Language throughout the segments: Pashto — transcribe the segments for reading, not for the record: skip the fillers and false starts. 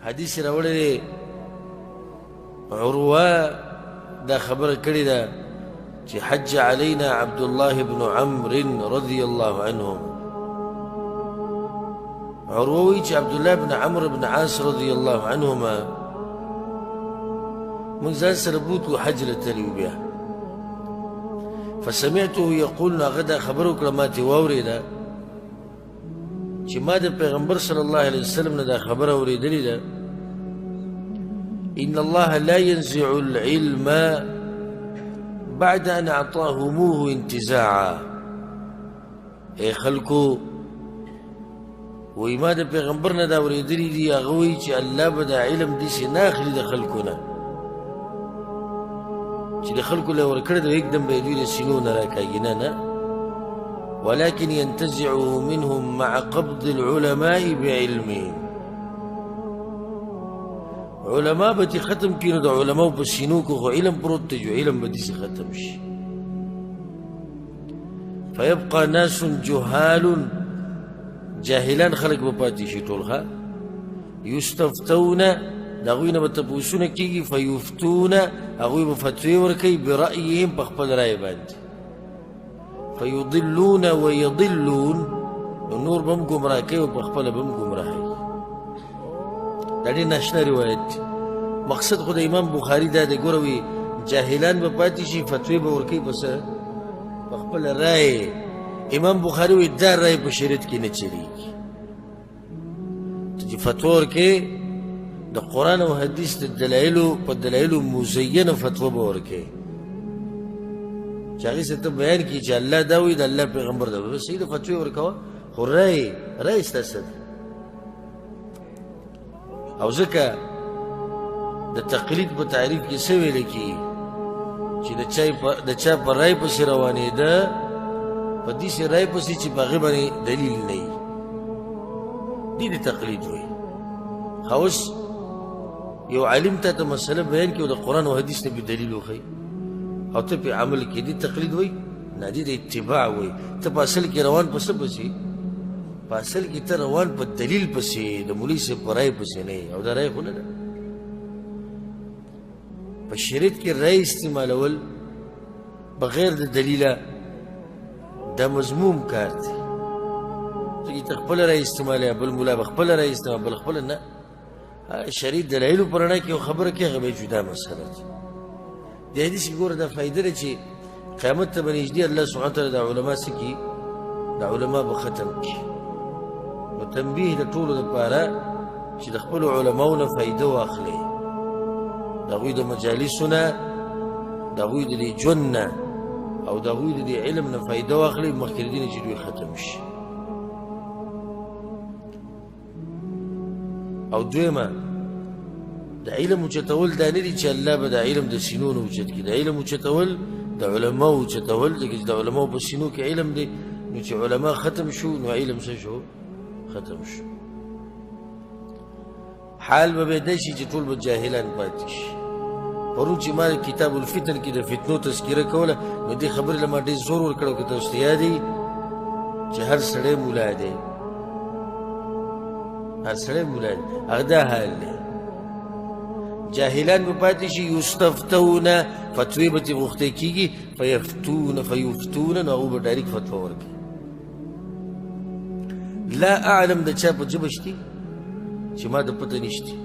حدیث راوړی دی، عروه دا خبره کړې ده چې حج علينا عبد الله بن عمرو رضي الله عنهم. عروه وایي چې عبد الله بن عمرو بن عاص رضي الله عنهما موږ ځان سره بوتلو حج له تللي وو. بیا فسمعته يقول، نو هغه دا خبره وکړه، ما ترې واورېده چې ما د پیغمبر صلی الله علیه وسلم نه دا خبره اورېدلې ده، إن الله لا ينزع العلم بعد أن أعطاهموه انتزاعا. ای خلکو، وایي ما د پیغمبر نه دا اورېدلي دي، هغه وایي چې الله به دا علم داسې نه اخلي د خلکو نه چې د خلکو له ورکړی دی، یکدم به یې دوی له سینو نه راکاږي. نه نه، ولكن ينتزعه منهم مع قبض العلماء بعلمهم. علماء به ترې ختم کړي، نو د علماو په سینو کې خو علم پروت دی، چې علم به داسې ختم شي. فيبقى ناس جهال، جاهلان خلک به پاتې شي ټول، ښه یستفتون، د هغوی نه به تپوسونه کېږي، فیفتون، هغوی به فتوې ورکوي، برأیهم، په خپل رایې باندې، فیضلون ویضلون، نو نور به هم ګمراه کوي او په خپله به هم ګمراه وي. دا ډېر ناشنا روایت دی. مقصد خو د امام بخاري دا دی، ګوره وي جاهلان به پاتې شي، فتوې به ورکوي په څه؟ په خپله رایې. امام بخاري وایي دا رایې په شریعت کې نه چلېږي. ته چې فتوا ورکوې د قرآن او حدیث د دلایلو په دلایلو مزینه فتوا به ورکوې، چې هغې سره ته بیان کړي چې الله دا وایي، د الله پیغمبر دا وایي، بس صحیح ده، فتوې ورکوه، خو رایې ستا څه ده؟ او ځکه د تقلید په تعریف کې څه ویل کېږي چې د چا په رای پسې روانېده، په داسې رای پسې چې په هغې باندې دلیل نه وي، دې د تقلید وایي. ښه اوس یو عالم ته ته مسله بیان کړي او د قرآن او حدیث نه پې دلیل وښیي او ته پې عمل کړې، دې تقلید وایي؟ نه، دې د اتباع وایي. ته په اصل کې روان په څه پسې؟ په اصل کې ته روان په دلیل پسې، د مولوي صاحب په رای پسې نه یې، او دا رای خو نه ده. په شریعت کې رای استعمالول بغیر د دلیله دا مذموم کار دی. ځکه ته خپله رای استعمالوې، بل ملا به خپله رای استعمال، بل خپله نه. شریعت دلایلو په رڼا کې یو خبره کوي، هغه به جدا مسله ده. د حدیث کې ګوره دا فایده ده چې قیامت ته به نږدې الله سبحانه وتعالی دا علما څه کړي؟ دا علما به ختم کړي. نو تنبیه د ټولو دپاره چې د خپلو علماو نه فایده واخلي، د هغوی د مجالسو نه، د هغوی د دې ژوند نه، او د هغوی د دې علم نه فایده واخلي مخکې له دې نه چې دوی ختم شي. او دویمه د علم اوچتول دا نه دي چې الله به د علم د سینو نه اوچت کړي. د علم اوچتول د علماو اوچتول، ځکه چې د علماو په سینو کې علم دی، نو چې علما ختم شو نو علم څه شو؟ ختم شو. حال به بیا داسې چې ټول به جاهلان پاتې شي. پرون چې ما کتاب الفتن کې د فتنو تذکره کوله، نو دې خبرې له ما ډېر زور ورکړی، که تاسو ته یاد وي چې هر سړی ملا دی، هر سړی ملا دی، هغه دا حال دی. جاهلان به پاتې شي، یستفتون، فتوې به ترې غوښتی کېږي، فیفتون فیفتون، نو هغوی به ډایرکټ فتوا ورکوي. لا اعلم د چا په ژبه شتي چې ما ته پته نشتي.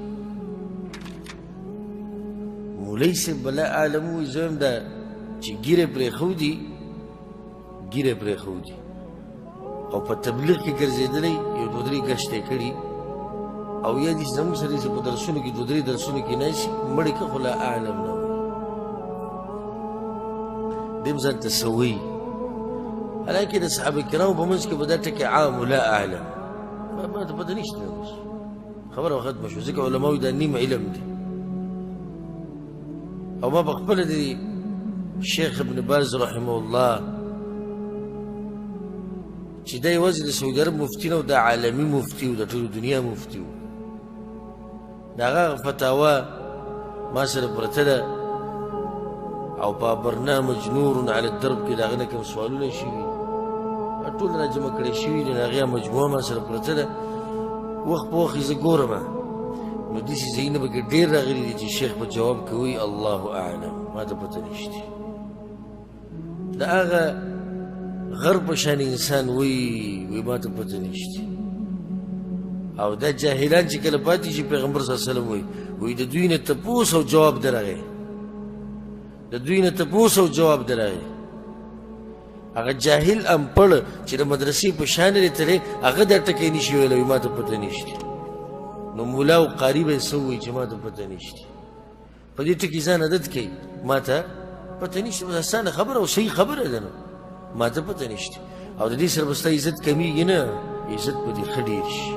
مولوي صاحب به لا اعلم ووایي، زه وایم دا چې ږیره پرېښودي، ږیره پرېښودي او په تبلیغ کې ګرځېدلی، یو دوه درې ګشت یې کړي، او یا دې زموږ سره چې په درسونو کې دوه درې درسونو کې ناست مړی که خو لا اعلم نه وایي، دې هم ځان ته څه وایي. حالانکه د صحابه کرامو په منځ کې به دا ټکی عام و، لا اعلم، ما ته پته نشته، اوس خبره ختمه شوه، ځکه علماو دا نیم علم دی. او ما په خپله د شیخ ابن باز رحمه الله چې دا یوازې د سعودي عرب مفتي نه و، دا عالمي مفتي و، د ټولې دنیا مفتي و، د هغه فتاوا ما سره پرته ده، او په برنامج نور علی الدرب کې د هغه نه کوم سوالونه شوي ټول را جمع کړی شوي دي، د هغې مجموعه ما سره پرته ده. وخت په وخت یې زه ګورم. نو داسې ځایونه پکې ډېر راغلي دي چې شیخ په جواب کې وایي الله اعلم، ما ته پته نشته. د هغه غر په شان انسان وایي وایي ما ته پته نشته. او دا جاهلان چې کله پاتې شي پیغمبر صلی الله علیه وسلم وایي وایي د دوی نه تپوس او جواب درغی، د دوی نه تپوس او جواب درغی. هغه جاهل امپړ چې د مدرسې په شان لري تللی هغه دا ټکی نشي ویلی وایي ما ته پته نشته. نو ملا او قاري به یې څه ووایي چې ما ته پته نشته؟ په دې ټکي ځان عادت کوي، ما ته پته نشته. بس اسانه خبره او صحیح خبره ده، نو ما ته پته نشته. او د دې سره به ستا عزت کمیږي نه، عزت به دې ښه ډېر شي.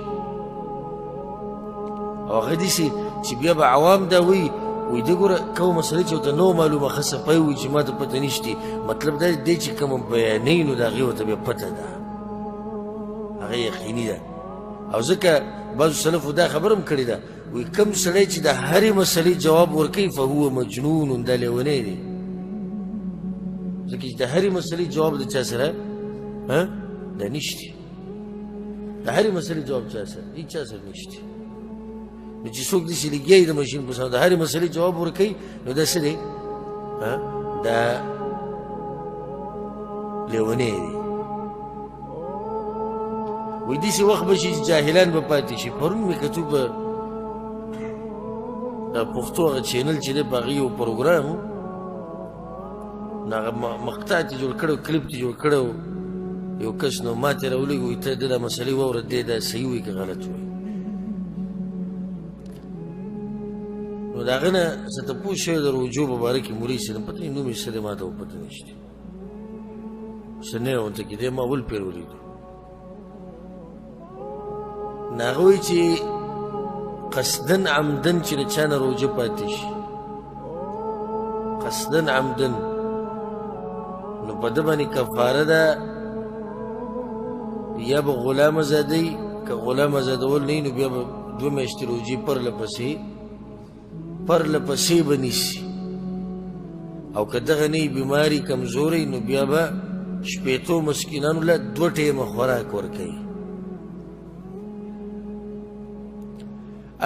او هغه داسې چې بیا به عوام دا وایي وایي ده ګوره کومه مسله چې ورته نه وه معلومه ښه صفا یې وایي چې ما ته پته نشته. مطلب دا دی چې کومه بیانوي نو د هغې ورته بیا پته ده، هغه یقیني ده. او ځکه بعضو سلفو دا خبره هم کړې ده وایي کوم سړی چې د هرې مسلې جواب ورکوي فهو مجنون، دا لیونی دی. ځکه چې د هرې مسلې جواب د چا سره دا نشته، د هرې مسلې جواب چا سره هېچا سره نشته. نو چې څوک داسې لګیا وي د ماشین په سر د هرې مسلې جواب ورکوي نو دا څه دی؟ دا لیونی دی. وایي داسې وخت به شي چې جاهلان به پاتې شي. پرون مې کتو په پښتو هغه چینل چې دی په هغې یو پروګرام و، نو هغه مقطع ترې جوړ کړی و، کلیپ ترې جوړ کړی و یو کس، نو ما ترې راولېږه وایي ته دا مسلې واوره، دی دا صحیح وایي که غلط وایي. نو د هغه نه څه تپوس شوی د روجو په باره کې مولوي صاحب، پته نه نوم یې څه دی ما ته پته نشته، څه نه غونته کې دی، ما اول پېر ولیدو. نو هغه وایي چې قصدن عمدن چې د چا نه روژه پاتې شي، قصدن عمدن، نو په ده باندې کفاره ده، یا به غلام ازادوي، که غلام ازادول نه وي نو بیا به دوه میاشتې روژې پرله پسې به نیسي، او که دغه نه وي بیماري کمزوری نو بیا به شپېتو مسکینانو له دوه ټیمه خوراک ورکوي.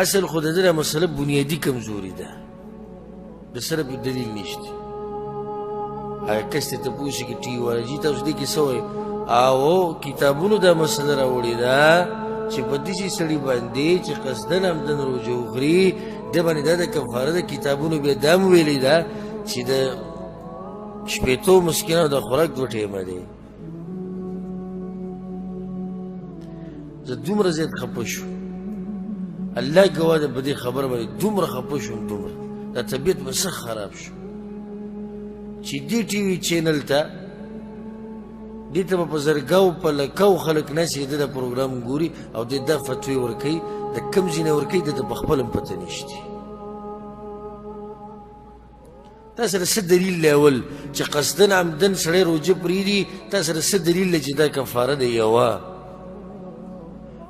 اصل خو د ده دا مسله بنیادي کمزوري ده، د سره په دلیل نشته. هغه کس ته تپوس کې ټي والا جي تاسو دې کې څه وایي؟ او کتابونو دا مسله راوړې ده چې په داسې سړي باندې چې قصدن عمدن روژه وخوري ده باندې دا د کفاره د کتابونو بیا دا هم ویلې ده چې د شپېتو مسکینانو د خوراک دوه ټیمه دی. زه دومره زیات خفه شوم، الله ګواه ده په دې خبره باندې دومره خفه شوم، دومره دا طبیعت مې سخت خراب شو چې دې ټي وي چینل ته دې ته به په زرګاو په لکاو خلک ناست وي، د پروګرام ګوري او دې دا فتوې ورکوي، د کوم ځای نه ورکوي ده ته په خپل هم پته نشته. تا سره څه دلیل دی اول چې قصدن عمدن سړی روژه پرېږدي؟ تا سره څه دلیل دی چې دا کفاره دی؟ یوه.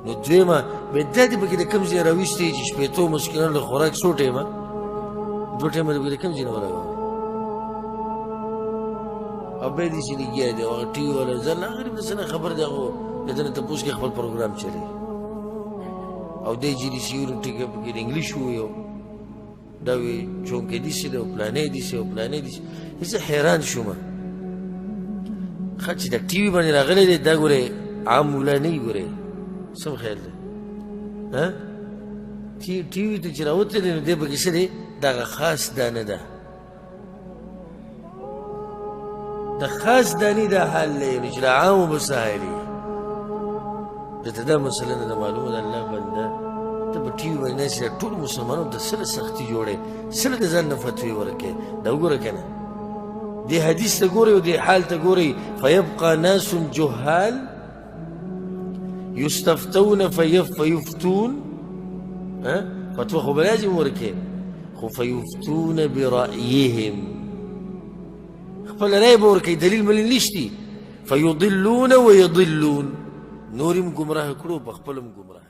نو دویمه بیا دا دې پکې د کوم ځای راویستې چې شپېتو مسکینانو له خوراک څو ټیمه؟ دوه ټیمه دې پکې د کوم ځای نه وراوړل؟ او بیا دې چې لګیا دی هغه ټي وي والا ځان نه غریب د څه نه خبر دی، هغه د ده نه تپوس کوي خپل پروګرام چلوي. او دی چې دې سیوري ټکی پکې د انګلیش ووایي، دا وی چونکې داسې دی او پلانی داسې او پلانی داسې. زه حیران شوم، ښه چې د ټي وي باندې راغلی دی دا ګورې عام مولا نه وي، ګورې سم خیال دی ها ټي وي ته چې راوتلی دی نو دی پکې څه دی دغه خاص دانه ده، د خاص دانې دا حال دی نو چې د عامو به څه حال وي؟ ده ته دا مسله نه ده معلومه. د الله بنده ته په ټي وي باندې ناست یې، ټول مسلمانانو ته څه سختي جوړې، څه د ځان نه فتوې ورکوې. دا وګوره که نه دې حدیث ته ګورئ او دې حال ته ګورئ، فیبقى ناس جهال یستفتون فیفتون، فتوه خو به لازم ورکوې خو فیفتون برأیهم، خپله رأی به ورکوي، دلیل ملیل نشتي، فیضلون ویضلون، نور یې هم ګمراه کړو په خپل هم ګمراه.